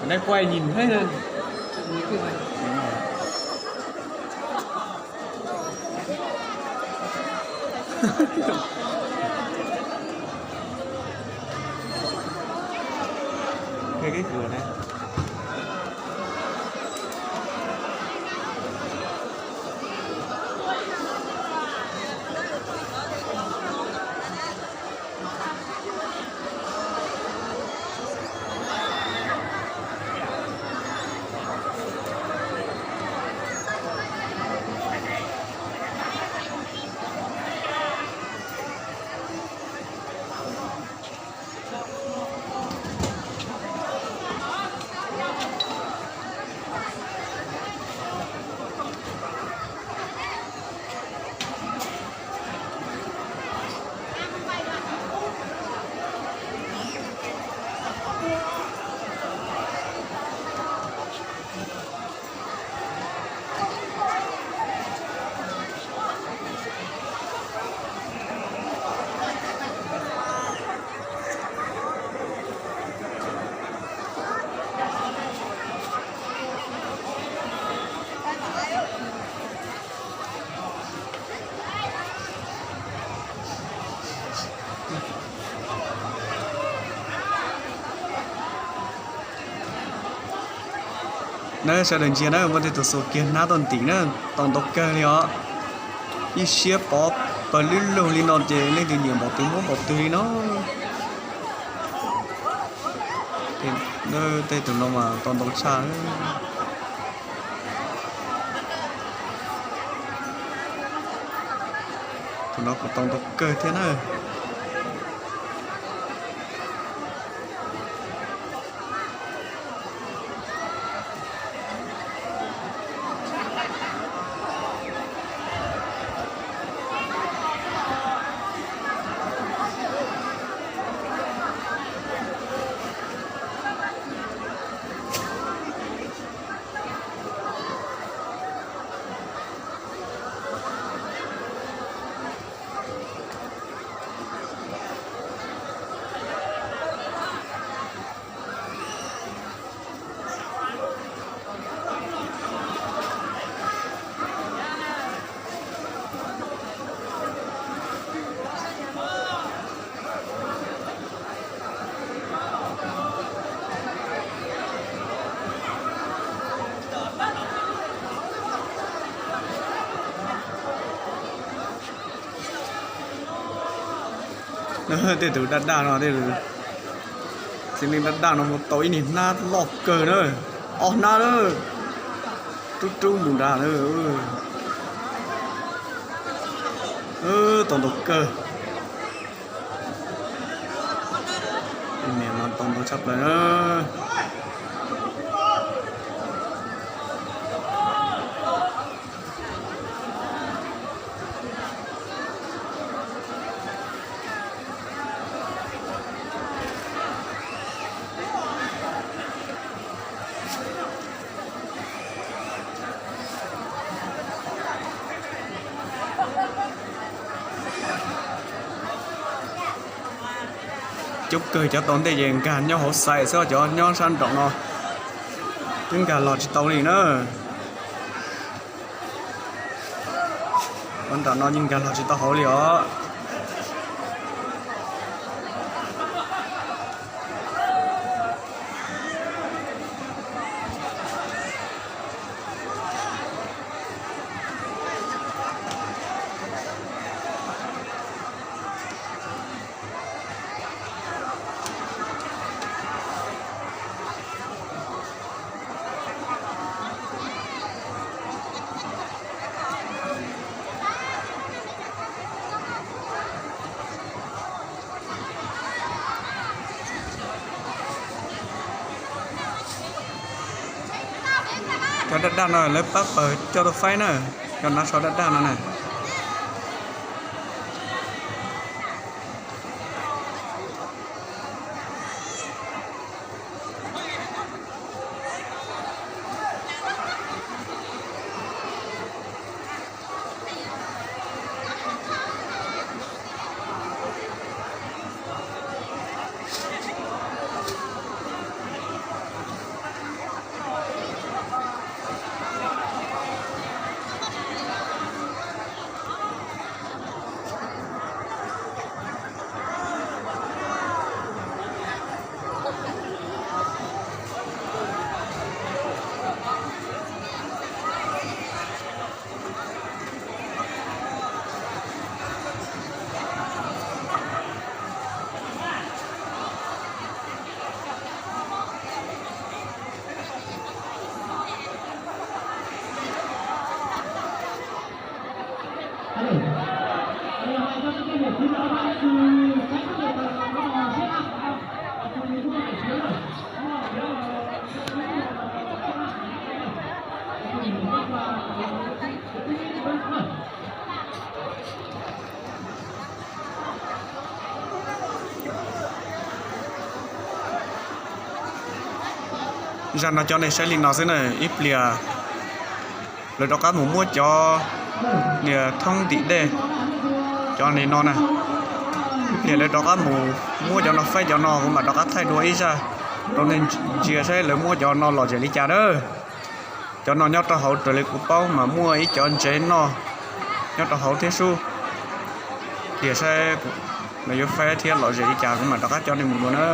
Nai quay nhìn thế nên. Cái cái cửa này. Na sawv daws ntsia na, muaj tej tus xuas kiag hnab tuaj ntim na, tau ntau kawg li os. Ib siab pov pawg lug lug li no ces leej twg nyiam npaum twg muab npaum twg li no. Tej tus no mas tau ntau tshaj. Tus no kuj tau ntau kawg thiab na. Tej tus daj daj no, tej tus txiv neej daj daj no mus tau ib niag hnab loj kawg na, ob hnab na, rub rub mus nrad na. Tau ntau kawg. Niam no tau ntau tshaj plaws na. Coob kawg, cov tau ntej ces nkag nyob hauv xais xwb, cov nyob sab nraum no twb nkag los tsis tau li na. Cov nram no yeej nkag los tsis tau hauv li os. Cov daj daj no lawv pab pawg coj tuaj faib na, cov hnav so daj daj no na. Zaj no cov neeg saib li no xwb na, ib pliag lawv rov qab mus muab cov niag thoob ntim dej, cov li no na, ib pliag lawv rov qab mus muab cov no faib cov no, kuv mam rov qab thaij dua ib zaj rau nej ntsia saib lawv muab cov no lom zem li cas na. Cov no nyob rau hauv raws li kuv paub mas muaj ib cov ntsev noj nyob rau hauv thiab sub. Pliag saib lawv yuav faib thiab lom zem li cas kuv mam rov qab coj nej mus dua na.